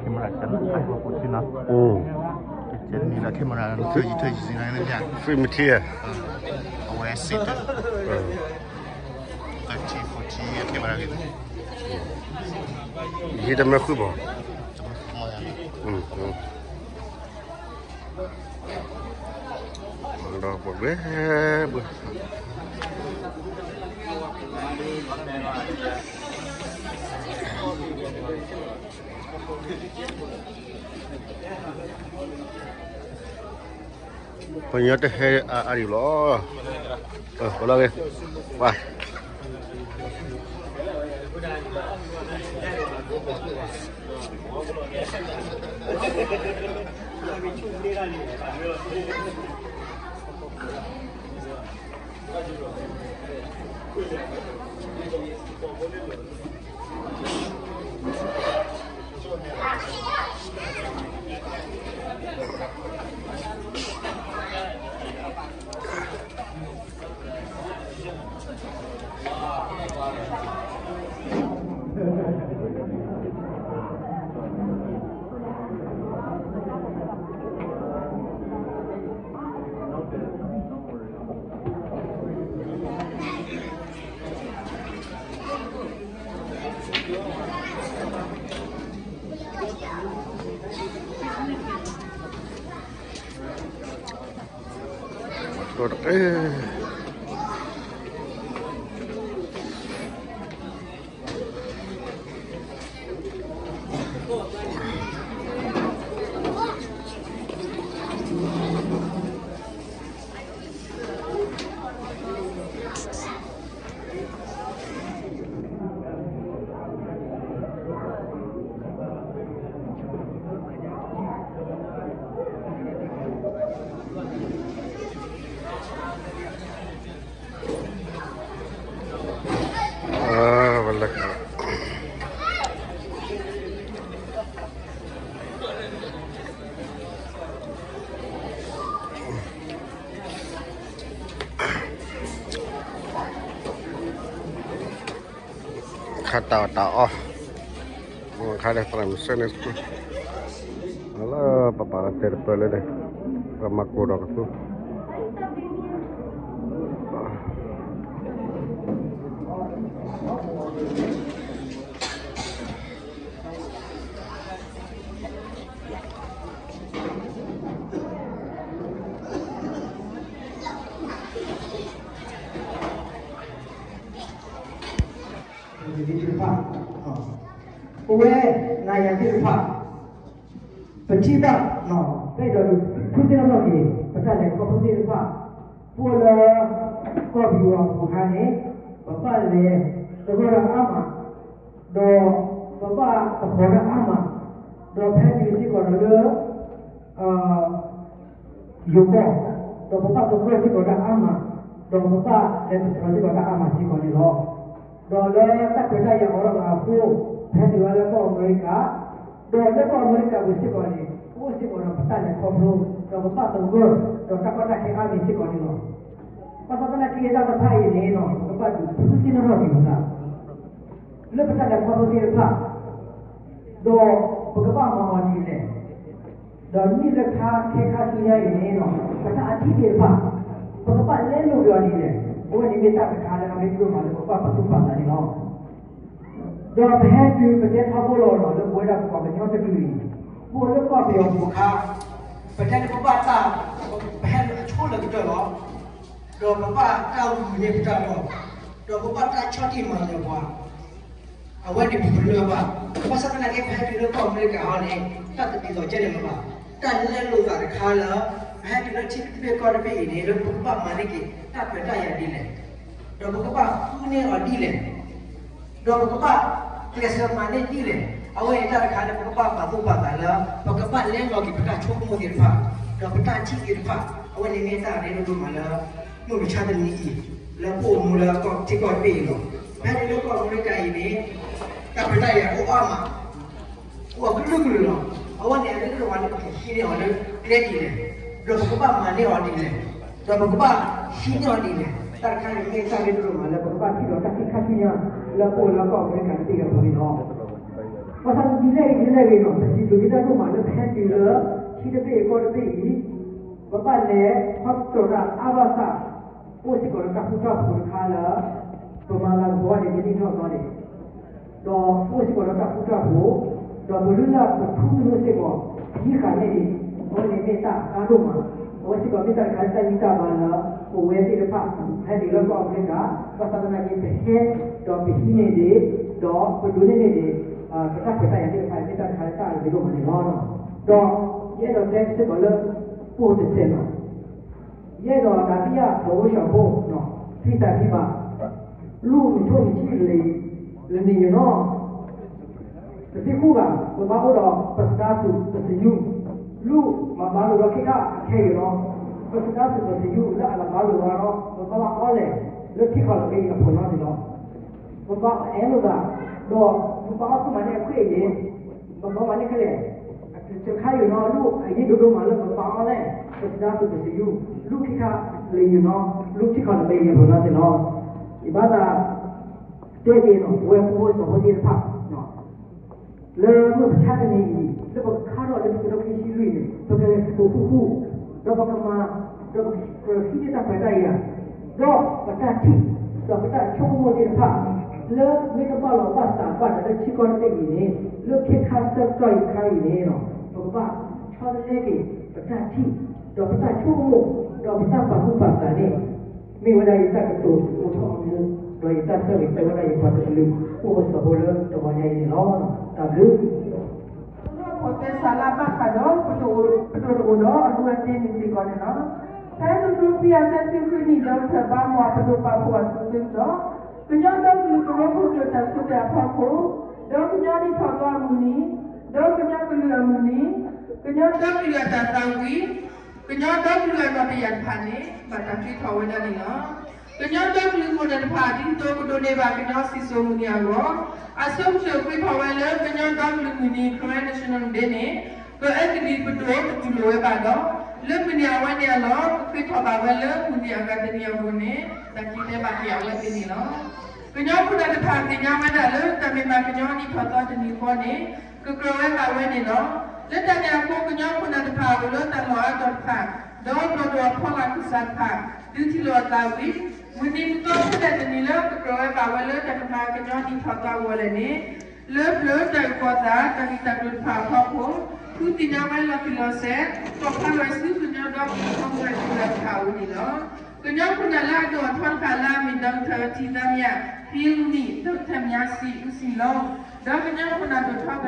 camera ကနၣ်ဟဲဖိထံနီၤ, ကဲန့ၣ်လၢ camera နထၢယံၤထၢယံၤစံးနၤန့ၣ် free material အဝဲစံးတၢ် thirty forty camera ဂ့ၤ, ယဟံးတမ့ၢ်ဃုဘၣ်, ဒီးပှၤဘဲဘၣ် ပှၤညီတဟဲအါအါဒံးလီၤ, ပလီၤဂ့ၤ, ပှၤ ခါတၢ်အီၣ်တၢ်အီ, ခါဒီးသရၣ်မုၣ်စဲန့ၣ်, လၢပပာ်လီၤတဲာ်တပၢၢ်လၢန့ၣ်, ပမၤကိၢ်ဒီးကသူ သ့ၣ်တဖၣ်, ပဝဲနၤယၤသ့ၣ်တဖၣ်, ပထံၣ်ဘၣ်, ပအဲၣ်ဒိးဒုးဖုသ့ၣ်နီၣ်ထီၣ်က့ၤ ပတၢ်လဲၤခီဖျိသ့ၣ်တဖၣ်, ပအိၣ်လၢကီၢ်ပယီၤအပူၤအခါန့ၣ်, ပဘၣ်လဲၤသဂၢၢ်တၢ်အါမး, ဒီးပဘၣ်သဟီၣ်တၢ်အါမး, ဒီးဖဲတုၤစ့ၢ်ကီးဒီးလၢ ယိၤကီၢ်, ဒီးပဘၣ်သဂၢၢ်စ့ၢ်ကီးတၢ်အါမး, ဒီးပဘၣ်လဲၤသတြီၤစ့ၢ်ကီးတၢ်အါမးစ့ၢ်ကီးန့ၣ်လီၤ. ဒီးလၢတၢ်ခွဲးတၢ်ယာ်အိၣ်ထီၣ်အဃိ, ဖဲတုၤဝဲလၢကီၢ်အမဲရကၤ, ဒီးလၢကီၢ်အမဲရကၤပူၤစ့ၢ်ကီးန့ၣ် ပအိၣ်စ့ၢ်ကီးဒီးပတၢ်လဲၤခီဖျိ, ဒီးပဘၣ်သဂၢၢ်, ဒီးတၢ်ကီတၢ်ခဲအါမံၤစ့ၢ်ကီးန့ၣ်လီၤ. ဘၣ်ဆၣ်သနာ်က့တၢ်တဖၣ်အံၤန့ၣ် ပကဘၣ်ဒုးဖုသ့ၣ်နီၣ်ထီၣ်က့ၤပသး လၢပတၢ်လဲၤခီဖျိသ့ၣ်တဖၣ်, ဒီးပကဘၣ်မၤအီၤဒ်လဲၣ်, ဒီးနံၣ်လၢခါခဲခါဆူညါအံၤန့ၣ် ပတၢ်အထံၣ်သ့ၣ်တဖၣ်, ပကဘၣ်လဲလိာ်က့ၤအီၤဒ်လဲၣ်, အဝဲန့ၣ်မ့ၢ်တၢ်တခါလၢအမ့ၢ်ဒိၣ်မးလၢပကဘၣ်ပာ်သူၣ်ပာ်သးန့ၣ်လီၤ. ဒီးပဟဲတုၤပတဲထီဘိလီၤလီၤလၢပဝဲဒၣ်ပပှၤကညီတကလုာ်အံၤ, ပအိၣ်လၢကီၢ်ပယီၤပူၤအခါ, ပတဲလၢပဘၣ်တၢ်, ပဟဲလၢအဆိလၢကတၢၢ်လီၤ. ဒီးပဘၣ်တၢ်ဂုာ်န့ၢ်ပတၢ်လီၢ်, ဒီးပဘၣ်တၢ်ဆီၣ်တံၢ်မၤနၢၤပှၤ, အဝဲန့ၣ်ပပလၢၢ်ဘၣ်. ဘၣ်ဆၣ်သနာ်က့ ပဟဲတုၤလၢကီၢ်အမဲရကၤဟီန့ၣ် တၢ်တဒ်သိးကဲန့ၣ်လၢၤဘၣ်. တၢ်လဲလိာ်သးတခါလၢ ပဟဲတုၤလၢထံတဘ့ၣ်ကီၢ်တဘ့ၣ်အံၤန့ၣ် လၢပကဘၣ်မၤန့ၢ်က့ၤတၢ်ခွဲးတၢ်ယာ်ဒ်လဲၣ်, ဒီးပကဘၣ်ဃုန့ၢ်အီၤဒ်လဲၣ်, ဒီးပကဘၣ်ကျဲးစၢးမၤန့ၢ်ဒ်လဲၣ်, အဝဲန့ၣ်တၢ်တခါလၢပကဘၣ်ပာ်သူၣ်ပာ်သးလၢ ပကဘၣ်လဲလီၤက့ၤပတၢ်ဆိကမိၣ်သ့ၣ်တဖၣ်, ဒီးပတၢ်ထံၣ်သ့ၣ်တဖၣ်, အဝဲန့ၣ်မ့ၢ်တၢ်ရ့ဒိၣ်ဒိၣ်မးလၢ မုၢ်မဆါတနံၤအံၤ လၢပအိၣ်မူလၢကီၢ်ထံကီၢ်တဘ့ၣ်အံၤလီၤ. ဖဲန့ၣ်လၢကီၢ်အမဲရကၤအံၤန့ၣ် တၢ်ခွဲးတၢ်ယာ်အိၣ်အါမး, အိၣ်အကလုာ်ကလုာ်လီၤ. အဝဲန့ၣ်အရ့ဒိၣ်မးလၢပကဟံးန့ၢ်အီၤလၢကျဲဒ်လဲၣ်, ဒီးပကဘၣ်မၤန့ၢ်အီၤဒ်လဲၣ်, ဒီးပကဘၣ်ဟံးန့ၢ်အီၤဒ်လဲၣ်. တၢ်တခါန့ၣ်မ့ၢ်တၢ်ဂ့ၢ်တဒိၣ်မးလၢပကဘၣ်ထံၣ်ဒီးတၢ်သ့ၣ်ခါဆူညါ လၢပအိၣ်လၢကီၢ်အမဲရကၤတဘ့ၣ်အပူၤန့ၣ်လီၤ. ဘၣ်ဆၣ်ဒ်လဲၣ်ဂ့ၤဒ်လဲၣ်ဂ့ၤနီၤ ပစံးဘျုးက့ၤတၢ်ဒိၣ်မးလၢပဟဲတုၤလၢ ထံတဘ့ၣ်ကီၢ်တဘ့ၣ်အံၤ ပဘၣ်လဲၤခီဖျိတၢ်အါဘၣ်ဆၣ် အိၣ်စ့ၢ်ကီးလၢတၢ်ဃူတၢ်ဖိးတခါလၢ ပမၤလၤကပီၤန့ၣ် မ့ၢ်ဒ်ထီၣ်သီန့ၣ် ဒီးအိၣ်စ့ၢ်ကီးလၢတၢ်ဃူတၢ်ဖိး, ဒီးပလုၢ်လၢ်ပထူသနူစ့ၢ်ကီး ယံာ်ဃာ်န့ၣ်န့ၣ် အဝဲန့ၣ်မ့ၢ်တၢ်အါဒိၣ်မး, အဝဲစ့ၢ်ကီးမ့ၢ်တၢ်တခါလၢတၢ်ဂံၢ်တၢ်ဘါလၢ ပဝဲသ့ၣ်တဖၣ် ဟဲတုၤလၢကီၢ်အမဲရကၤ, ဘၣ်ဆၣ်သနာ်က့ ပဟဲ ဒီးပဟံးန့ၢ်ဒံး, ဒီးပဒိးန့ၢ်န့ၢ်ဒံး ပတၢ်ခွဲးတၢ်ယာ်သ့ၣ်တဖၣ် မ့ၢ်တၢ်တခါလၢတၢ်အဂ့ၤဒိၣ်မးန့ၣ်လီၤ. ဒီးယအဲၣ်ဒိးတဲစ့ၢ်ကီးလၢ ပိၢ်တစဲးလီၤ. ယအဲၣ်ဒိးဒၣ်သ့ၣ်ညါ ဒီးဝဲၡီၣ်ဖိ ဖံသးဖံဘၣ် လူၢ်မုၢ်ထိၣ်မုၢ်ထံၣ်လံ လၢန့ၣ်ယနီၤ ပသ့ၣ်ဃူဘၣ် ပဘၣ်အိၣ်ဒီးပစဒါစူၤပစယူၤ, လူၢ်မၤဘၣ်လိာ်ဒီးခဲခါအခဲအံၤနီၤ, ပစဒါစူၤပစယူၤလၢအလီၤဘၣ်လိာ်ဘၣ်ဒီး ပဘၣ်ဘၣ်အီလဲၣ် လၢထံခီၣ်လီၢ်က့ၤအဖီလာ်န့ၣ်လီၤ. ပဘၣ်အဲၣ်လိာ်သး ဒီးပဘၣ်အီၣ်ဃုာ်မးန့ၣ်အခွဲးအယာ် ပဘၣ်မၤန့ၢ်ခဲလၢာ်, တခါအံၤနီၤ လူၢ်အယံာ်ဒိၣ်ဒိၣ်မးလၢပဘၣ်အီၣ်လဲၣ်, ပစဒါစူၤပစယူၤ, လူၢ်ခံခါလၢယနီၤ, လူၢ်ထံခီၣ်လီၢ်ဘၣ်ယဲၢ်ဖီလာ်စ့ၢ်နီၤ, ယဘၣ်သး တဲက့ၤနီၤ ပဝဲဖိဖိစီၤဖိသ့ၣ်တဖၣ် လၢမုၢ်မဆါတနံၤအံၤ လၢပကခါထီၣ်လၢခံကထိခံဆံလွံၢ်န့ၣ် ပကလဲၤဃူဃူ, ဒီးပကမၤ, ဒီးပကဟံးန့ၢ်တၢ်ခွဲးတၢ်ယာ်, ဒီးပတၢ်ထံၣ်, ဒီးပတၢ်ဆိကမိၣ်သ့ၣ်တဖၣ် လၢမ့ၢ်တဘၣ်လီၤဘၣ်စးဘၣ်ဒီးလၢထံကီၢ်တဘ့ၣ်အံၤန့ၣ် လၢခဲခါဆၢကတီၢ်အံၤခါအံၤန့ၣ် ပကဘၣ်ဆီတလဲက့ၤ ပတၢ်ထံၣ်, ဒီးပတၢ်ဆိကမိၣ်, ဒီးပတၢ်ပာ်သူၣ်ပာ်သးန့ၣ် မ့ၢ်ဝဲဒၣ်ယတၢ်ကတိၤအိၣ်ထီၣ်အမူ, ဒီးယတၢ်ဆၢဂ့ၤဆၢဝါဒၣ်ယပှၤတကလုာ် အိၣ်ဂၢၢ်ဆိးဖိလၢတဂီၤညါအံၤန့ၣ်လီၤ. တၢ်ဘျုး ဖိသဲစးလၢဘၣ်ဃးဒီး ပဒိၣ်တအိၣ်ဒီးအဒိအတဲာ်န့ၣ်စ့ၢ်ကီးန့ၣ်လီၤ. ဖဲတကထိခွံကယၤသၢဆံဃုနံၣ် ဒီးထၢၣ်ဘါမီၤပဒိၣ်ပာ်ဖှိၣ်အစိၤဆၢကတီၢ်, ကညီဒီကလုာ်ကရၢခိၣ်ကျၢၢ်တၢ်စူၤတၢ်ဖီခိၣ်, ဒီးကညီနံၣ်ထီၣ်သီအမုၢ်နံၤ, ဒီးကညီကလုာ်အမုၢ်နံၤ, ကညီဒီကလုာ်အတၢ်သးဝံၣ်, ကညီဒီကလုာ်အနီၣ်တယာ်တဖၣ်န့ၣ် ဘၣ်တၢ်ဃ့ထီၣ်ဝဲဒၣ်န့ၣ်လီၤ. ကညီဒီကလုာ်ခိၣ်နၢ်တဖၣ် ဒ်သိးကဒိးန့ၢ်ဘၣ်ကညီစံၣ်စိၤမုၢ်နံၤအဂီၢ်, အဆိကတၢၢ်ဃ့ထီၣ်ဝဲလၢကညီဒီကလုာ်မုၢ်နံၤ Karen National Day န့ၣ် ပအဲၣ်ကလံၤပဒိၣ်တတူၢ်လိာ်ဝဲဘၣ်ဒီး လၢမုၢ်နံၤအဝဲန့ၣ်အလီၢ် ကဃ့ထီၣ်ဘၣ်ဝဲလၢမုၢ်နံၤအဂၤတနံၤအဂီၢ်န့ၣ် တၢ်က့ၤတဲဘၣ်က့ၤအဝဲသ့ၣ်န့ၣ်လီၤ. ကညီခိၣ်နၢ်တဖၣ်သ့ၣ်ညါဝဲဒၣ်လၢ တၢ်မ့ၢ်ဘၣ်ကညီနံၣ်ထီၣ်သီတနံၤဃီန့ၣ် ကကြၢးဝဲဘၣ်ဝဲန့ၣ်လီၤ. လၢတၢ်န့ၣ်အဃိ ကညီခိၣ်နၢ်တဖၣ်အိၣ်လၢတၢ်လီၢ်အါတီၤတဖၣ်, ဒီးဘျီၣ်ဒိၣ်အဖီလာ်ခၢၣ်စးတဖၣ် ဒုးထံၣ်လိာ်အသးဝံၤ, မုၢ်နံၤမုၢ်သီဖဲလဲၣ်တနံၤလၢကကြၢးဝဲဘၣ်ဝဲလၢတၢ်ကမၤကညီနံၣ်ထီၣ်သီအဂီၢ်လဲၣ်န့ၣ် လၢပျၢၤတၢ်အုၣ်ကီၤသး တၢ်ဂ့ၢ်တၢ်ကျိၤတဖၣ်အဖီခိၣ် ဃုသ့ၣ်ညါဝဲလီၤတံၢ်လီၤဆဲး ကီၢ်ဖးလီၤဆူကညီဒီကလုာ်အဖီခိၣ်အတၢ်အိၣ်န့ၣ်လီၤ. ကညီခိၣ်နၢ်လၢအဒိၣ်အထီတဖၣ်လၢအမ့ၢ် ဒီကထၢၣ် ထံသးမံယၤ ဖံလူနံၣ် ဒီကထၢၣ်မၠါစံၣ် အူစံၣ်လီ ဒီးကညီခိၣ်နၢ်ဒိၣ်ထီသ့ၣ်တဖၣ်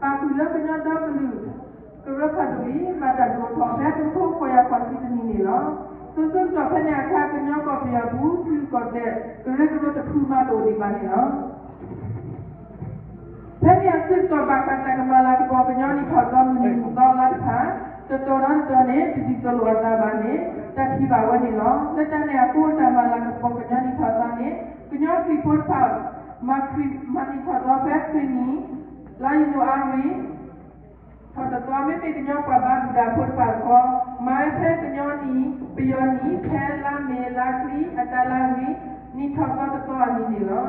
ပာ်ဃုာ်လၢကညီဒီကလုာ် ကရၢခီၣ်တဝံၤ ဘၣ်တၢ်ဒိၣ်ထီၣ်ဖဲတကထိဃိးကယၤဃိးဆံတနံၣ်န့ၣ်လီၤ. စိၤဆၢကတီၢ်ဖဲန့ၣ်အခါ ကညီကီၢ်ပယီၤပူၤ ထံရူၢ်ကီၢ်သဲး ကရၢကရိတဖုမးတအိၣ်ဒံးဘၣ်န့ၣ်လီၤ. ဖဲန့ၣ်အဆၢကတီၢ်ဘၣ်ဃးတၢ်ကမၤလၤကပီၤကညီနံၣ်ထီၣ်သီမုၢ်နံၤမုၢ်သီလါတဖၣ် တတီၤဒီးတတီၤန့ၣ် တဒ်သိးလိာ်အသးဘၣ်န့ၣ် တၢ်ထံၣ်ဘၣ်ဝဲန့ၣ်လီၤ. လၢတၢ်န့ၣ်အဃိ တၢ်မၤလၤကပီၤကညီနံၣ်ထီၣ်သီန့ၣ် ကညီခရံာ်ဖိတဖၣ် မၤခရံာ်မၤနံၣ်ထီၣ်သီဖဲခရံာ်နံၣ် လါယနူၤအါရံၤ ထီၣ်တသီ မ့မ့ၢ်ကညီပှၤဘါမုၢ်ဒၣ်ဖိတဖၣ်တခီ မၤဝဲဖဲကညီနံၣ် ပယီၤနံၣ် ဖဲလါမ့ၤလါချံ အတၢ်လါဂ့ၤ နံၣ်ထီၣ်သီတသီအနံၤန့ၣ်လီၤ.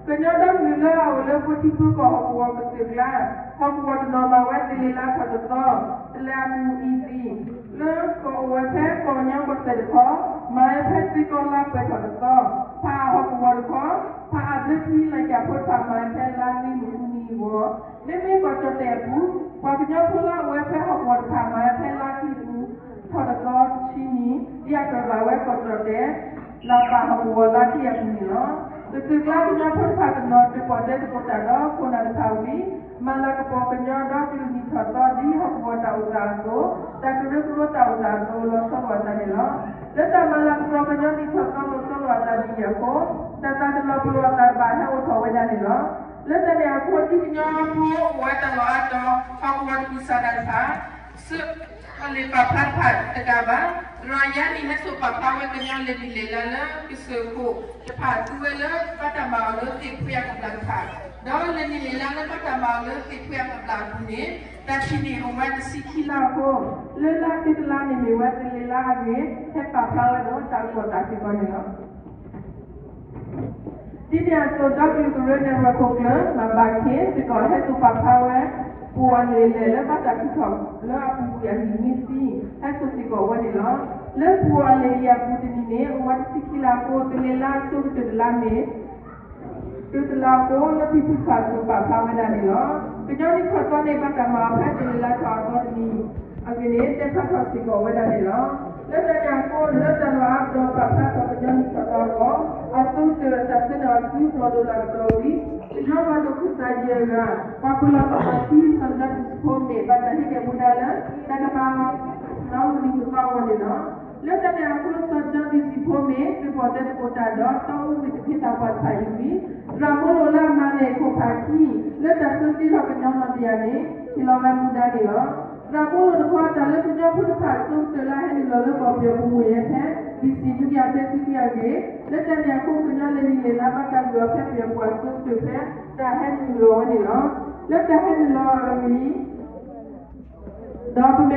ကညီဒီကလုာ်လၢအအိၣ်လၢဖိထံဖိကီၢ်ဟီၣ်ကဝီၤကစၢၢ်ကျါ ဟီၣ်ကဝီၤတနီၤမၤဝဲသလ့ၤလါထီၣ်တသီ တလၢအပူၤအံၤသံ လၢကီၢ်အိၣ်ဝဲဖဲကီၢ်ကညီကီၢ်စဲၣ်တခီ မၤဝဲဖဲသ့ကီလါပှဲၤထီၣ်တသီ ဖးအါဟီၣ်ကဝီၤတခီ ဖးအါဘျၢထံလၢကၠၣ်ဖိတဖၣ်မၤဝဲဖဲလါနွံမုၢ်ဃုနံၤအဂီၢ် မ့မ့ၢ်ကီၢ်ကၠီၣ်တဲၣ်အပူၤ ပှၤကညီဖိလၢအအိၣ်ဝဲဖဲဟီၣ်ကဝီၤတဖၣ်မၤဝဲဖဲလါချံအပူၤ ထီၣ်တသီတဆံနံၤ ဒ်အကြၢးဘၣ်ဝဲကီၢ်ကၠီၣ်တဲၣ် လၢပာ်ဟီၣ်ကဝီၤလါချံအပူၤန့ၣ်လီၤ. ကစၢၢ်ကျါကညီဖိတဖၣ်တနီၤဒုးပီၣ်တဲသကိးတၢ်ဒီးခိၣ်နၢ်တဖၣ်ဝံၤ မၤလၤကပီၤကညီဒီကလုာ်နံၣ်ထီၣ်သီဒ်ဟီၣ်ကဝီၤတၢ်အိၣ်သးအသိး တၢ်ကရၢကရိတၢ်အိၣ်သးအသိးလီၤဆီလိာ်အသးန့ၣ်လီၤ. လၢတၢ်မၤလၤကပီၤကညီနံၣ်ထီၣ်သီလီၤဆီလိာ်အသးဒ်အံၤအဃိ တၢ်သးတလီၤပလိာ်အသးတဘၣ်ဟဲအိၣ်ထီၣ်ဝဲဒၣ်န့ၣ်လီၤ. လၢတၢ်န့ၣ်အဃိ ဒ်ကညီဖိအိၣ်ဝဲတၢ်လီၢ်အါတီၤ ဟီၣ်ကဝီၤတပူၤစးဒၣ်တဖၣ် ဆၢထီၣ်လံာ်ပာ်ဖျါတဖၣ်တကးဘၣ် တရၤယါနံၣ်ဟဲစိာ်ပာ်ဖျါဝဲကညီလံာ်နံၣ်လံာ်လါလၢကစၢၢ်ခိၣ်တဖၣ်သူဝဲလၢဘၣ်တၢ်မၤအီၤလၢသ့ၣ်ဖှံအကဘျၣ်တဖၣ် ဒီးလံာ်နံၣ်လံာ်လါလၢဘၣ်တၢ်မၤအီၤလၢသ့ၣ်ဖှံအကဘျၣ်အပူၤန့ၣ် တၢ်ထံၣ်န့ၢ်အိၣ်ဝဲတဆံခံလါအဃိ လၢလါတုၤတလါန့ၣ်မ့ၢ်ဝဲသလ့ၤလါအဂ့ၢ် ဟဲပာ်ဖျါဝဲဒီးတၢ်အုၣ်ကီၤတၢ်စ့ၢ်ကီးန့ၣ်လီၤ. ဒ်န့ၣ်အသိး ဒီကလုာ်ကရၢနဲၣ်ရွဲၣ်ခိၣ်ကျၢၢ် မၤဘၣ်ခ့ၣ် စ့ၢ်ကီးဟဲစိာ်ပာ်ဖျါဝဲ ပူၤအလံာ်လဲၢ်လၢဘၣ်တၢ်ထုးထီၣ်လၢအပူၤကွံာ်အနံၣ်နွံဆံ ဟဲစိာ်စ့ၢ်ကီးဝဲန့ၣ်လီၤ. လၢပူၤအလံာ်ယဲၢ်အပူၤတနံၤန့ၣ် အိၣ်ဝဲတဆံခံလါအဃိ တလ့ၤလါအဆိကတၢၢ်တလါမ့ၢ် တုၤတလါအဃိ လၢဖံဖုဖးစိၤပာ်ဖျါဝဲဒၣ်န့ၣ်လီၤ. ကညီနံၣ်ထီၣ်သီန့ၣ် ဘၣ်တၢ်မၤအီၤဖဲတလ့ၤလါထီၣ်အသီတနံၤအဂ့ၢ်န့ၣ် တဲဖျါထီၣ်စ့ၢ်ကီးဝဲဒၣ်န့ၣ်လီၤ. လၢတၢ်န့ၣ်အဃိ လၢတၢ်လီၢ်အါဘျီပာ်ဖျါထီၣ်ကညီနံၣ်ထီၣ်သီအဂီၢ် အဆိကတၢၢ်တၢ်ဆှၢန့ၢ်အီၤဆူဖျိးဒိၣ်လၢကတီၢ်ဝံၤ ကညီဘၣ်ဒိၣ်ခိၣ်စၢ်ယဲၢ်ဂၤ ပှၤကွဲးလီၤစီၤပၤခံ စီၤကၠီၣ်တံၢ်စံၣ်ဖိမ့ၢ် ဘၣ်တၢ်ဟ့ၣ်ကဲၣ်မူဒါလၢ တၢ်ကမၤ နီၣ်ဂံၢ်နံၤပသီအဂီၢ်န့ၣ်လီၤ. လၢတၢ်န့ၣ်အဃိ စီၤကၠီၣ်တံၢ်စံၣ်ဖိမ့ၢ် တၢ်ပီၣ်တဲသကိးတၢ်ဒီး တီအူကွံာ်တခ့တၢ်ပှၤတဖၣ်အံၤဝံၤ သရၣ်မူလိာ်လၢအမၤနၢၤခိၣ်ဖးခံ လၢတၢ်ဆၢသံထီၣ်ကညီနီၣ်တယၢ်န့ၣ် ဟ့ၣ်လီၤဝဲမူဒါန့ၣ်လီၤ. သရၣ်မူလိာ်တခီ တၢ်လၢကညီဖိတဖၣ်အဆိကတၢၢ်လၢအဟဲနုာ်လီၤလၢကီၢ်ပယီၤပူၤမ့ၢ်ဝဲဖဲ ဘံၣ်စံၣ် ဒုတိယ သၢဆံခွံအဂ့ၢ် လၢတၢ်န့ၣ်အဃိ ကညီလၢနံၣ်လ့ၤလါဘၣ်တၢ်ဂုာ်အီၤဖဲပယီၤပူၤအဆိကတၢၢ်ဖဲ တၢ်ဟဲနုာ်လီၤဝဲန့ၣ်လီၤ. လၢတၢ်ဟဲနုာ်လီၤအဂ့ၢ်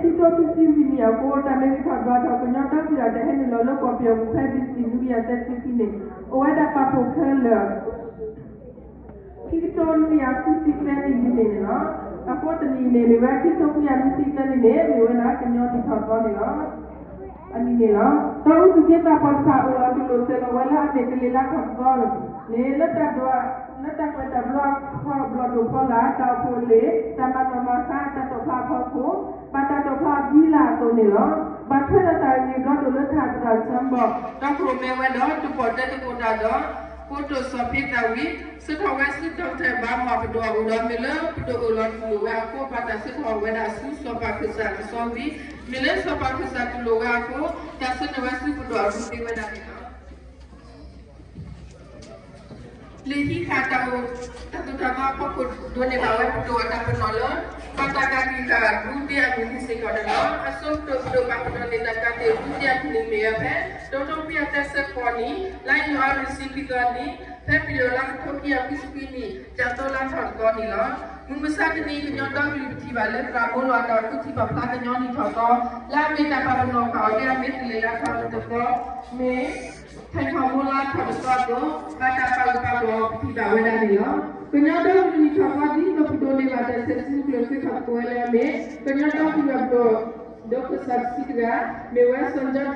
ဒီးပမ့ၢ်ကွၢ်ဒီးခဲအံၤန့ၣ် ခံကထိခံဆံလွံၢ်နံၣ်အဃိ တၢ်မ့ၢ်ဂ့ၤထီၣ်ဒွးထီၣ် ကညီဒီကလုာ်အတၢ်ဟဲနုာ်လီၤလၢကီၢ်ပယီၤပူၤဖဲ ဘံၣ်စံၣ် ဒုတိယ သၢဆံခွံန့ၣ် အိၣ်ဝဲဒၣ်ပာ်ဖှိၣ်ခဲလၢာ် ခံကထိလွံၢ်ယၤဃုဆံသၢနံၣ်လံန့ၣ်န့ၣ်လီၤ. အဃိတနံၣ်န့ၣ် မ့ၢ်ဝဲခံကထိခွံကယၤလွံၢ်ဆံသၢနံၣ်န့ၣ် မ့ၢ်ဝဲဒၣ်ကညီနံၣ်ထီၣ်သီန့ၣ်လီၤ. အနံၤန့ၣ်လီၤ. တီအူသူၣ်က့သးပှၢ်တဖၣ်အိၣ်လီၤတုၤလီၤစဲၤလီၤဝဲလၢအမ့ၢ်တလ့ၤလါထီၣ်တသီန့ၣ် လၢတၢ်ဒွး လၢတၢ်ကွဲးတၢ်ဘျီ ဘျီၣ်ဒိၣ်ဖီလာ် တၢ်အိၣ်ဖှိၣ်လ့ၣ် တၢ်မၤတီၢ်မၤဆါ တၢ်တီၣ်ဖျါအဖီခိၣ် ဘၣ်တၢ်တီၣ်ဖျါအဘံလၣ်အသိးန့ၣ်လီၤ. ဘၣ်ထွဲဒီးတၢ်ဂ့ၢ်ဘျီဒိၣ်လၢထးသရၣ်စၢဘီၣ် တီခိၣ်ရိၣ်မဲဝဲဒီး တၢ်ပီၣ်တဲသကိးတၢ်ဒီး ကိတိာ်စီၤဖ့သၣ်ဝံၤ ဆှၢထီၣ်ဝဲဆူ ဒီကထၢၣ်ဘါမီၣ်ပဒိၣ်အအိၣ်ဒီး မ့ၢ်လၢပဒိၣ်အိၣ်လီၤတူၢ်လိာ်ဝဲအဃိ ဘၣ်တၢ်ဆှၢထီၣ်ဝဲဒၣ်ဆူစီၤပၤခၢၣ်စးတစီဝံၤ မ့ၢ်လၢစီၤပၤခၢၣ်စးတူၢ်လိာ်ဝဲအဃိ တၢ်ဆှၢန့ၢ်ဝဲဆူပဒိၣ်အဒူသ့ဝဲဒၣ်န့ၣ်လီၤ. လံာ်ဟံးဃာ်တၢ်အိၣ် တၢ်သိၣ်တၢ်သီအဖီခိၣ် ဒိးန့ၢ်ဘၣ်ဝဲပဒိၣ်အတၢ်ပနီၣ်လၢ ဘၣ်တၢ်ကးတံာ်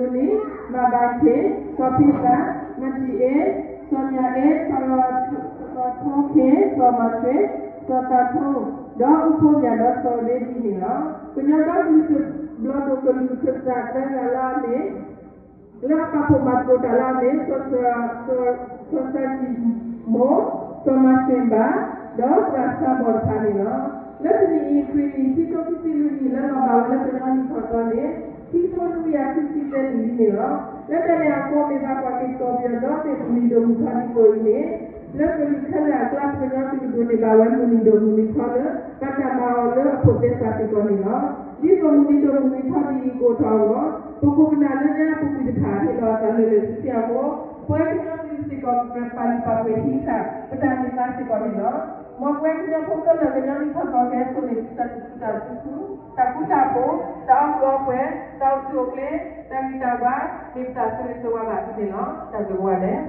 ဃာ်ဒူသ့အမုၢ်နံၤစ့ၢ်ကီးန့ၣ်လီၤ. အဆိကတၢၢ်ပဒိၣ်ဘၣ်ပနီၣ်န့ၢ်တၢ်ကးတံာ်ဒူသ့အမုၢ်နံၤမ့ၢ်ဝဲဖဲ တကထိခွံကယၤသၢဆံဃိးနံၣ် လါယနူၤအါရံၤတဆံခွံသီနံၤ ဖဲပယီၤလါကထိခံကယၤခွံဆံခွံနံၣ် တၢ်သိလါထီၣ်တသီန့ၣ်လီၤ. မုၢ်မဆါတနံၤ ကညီဒီကလုာ်ပထံၣ်ဘၣ်လၢ သရၣ်မူလိာ်အတၢ်ဃုထံၣ်ပာ်ဖျါကညီနံၣ်ထီၣ်သီ လၢအမ့ၢ်တၢ်ပာ်ပနီၣ်ဃာ်အီၤလၢအမ့ၢ်တလ့ၤလါထီၣ်တသီ မ့ၢ် ထီၣ်ထီၣ်မူလါထီၣ်တသီအသိး ဘၣ်တၢ်ပာ်ဂၢၢ်ပာ်ကျၢၤအီၤပထံၣ်ဘၣ်ဝဲဒၣ်န့ၣ်လီၤ. ကညီဒီကလုာ်နံၣ်ထီၣ်သီဒ်သိးပဒိးန့ၢ်ဘၣ်တၢ်ဆဲးဆူကျၢၤဆၢထီၣ်သကိးဝဲလၢအမ့ၢ် ကညီဒီကလုာ်အဘျီၣ် ဒီးခၢၣ်စးတဆံတဂၤ မ့ၢ်ဝဲစီၤကၠီၣ်တံၢ်စံၣ်ဖိမ့ၢ် စီၤစံးကမ့ၢ်လူနံၣ် မၤဘၣ်ခ့ၣ် စီၤဖံသး မၤတံၢ်အဲၣ် စီၤမၠၤအဲၣ် စီၤထိၣ်ခ့ၣ် စီၤမၤထွဲ စီၤသးထိ ဒီးအူဖိမၠးဒီးစီၤရ့ဒံၣ်န့ၣ်လီၤ. ကညီဒီကလုာ်ဘျီၣ်ဒိၣ်ကလုာ်ခၢၣ်စးသၢဂၤလၢအမ့ၢ် လၢအပာ်ဖှိၣ်မၤသကိးတၢ်လၢအမ့ၢ် စီၤစၢ်စံၣ်မိၣ် စီၤမၤၡ့ၣ်ဘၣ် ဒီးသရၣ်စၢ်ဘီၣ်တဖၣ်န့ၣ်လီၤ. လၢတနံၣ်အံၤ ခရံာ်နံၣ် ခံကထိခံဆံလွံၢ်နံၣ် လၢလီၤဘၣ်ဝဲလၢကညီနံၣ်ထီၣ်သီန့ၣ် ခံကထိလွံၢ်ယၤဃုဆံသၢနံၣ်လံန့ၣ်လီၤ. လၢတၢ်န့ၣ်အဃိ မ့ၢ်ဘၣ်ကွၢ်က့ၤကီၢ်ပယီၤဒီးမ့ၢ်မုၢ်နံၤဒိၣ်မုၢ်ထီဒ်သိးအံၤန့ၣ် လၢကလုာ်ခဲလၢာ်အကျါ ပကညီကလုာ်ဒိးန့ၢ်ဘၣ်ဝဲမုၢ်နံၤဒိၣ်မုၢ်နံၤထီလၢ ဘၣ်တၢ်မၤအီၤလၢအဖိးသဲစးစ့ၢ်ကီးန့ၣ်လီၤ. ဒ်သိးမုၢ်နံၤဒိၣ်မုၢ်နံၤထီဒ်အံၤကအိၣ်ထီၣ်အဂီၢ် ပခိၣ်ပနၢ်လၢညါပူၤကွံာ်တဖၣ်ဟ့ၣ်လီၤအသးလၢာ်လၢာ်ဆံဆံအဃိ ပဝဲကညီကလုာ်စ့ၢ်ကီး ပကပာ်လုၢ်ပာ်ပှ့ၤဟံးဃာ် ပတၢ်န့ၢ်သါစ့ၢ်ကီးန့ၣ်လီၤ. မ်ပဝဲကညီဖိခဲလၢာ် ကညီနံၣ်ထီၣ်သီကဟဲစိာ်န့ၢ်သုတၢ်သူၣ်ခုသးခု တၢ်ဃူတၢ်ဖိး တၢ်အီၣ်ကုၢ်အီပှဲၤ တၢ်အိၣ်ဆူၣ်အိၣ်ချ့ တၢ်ဂံၢ်တၢ်ဘါ မ့ၢ်ပတၢ်ဆိၣ်ဂ့ၤဆိၣ်ဝါဘၣ်သုန့ၣ်လီၤ. တၢ်ဘျုးဝဲဒၣ်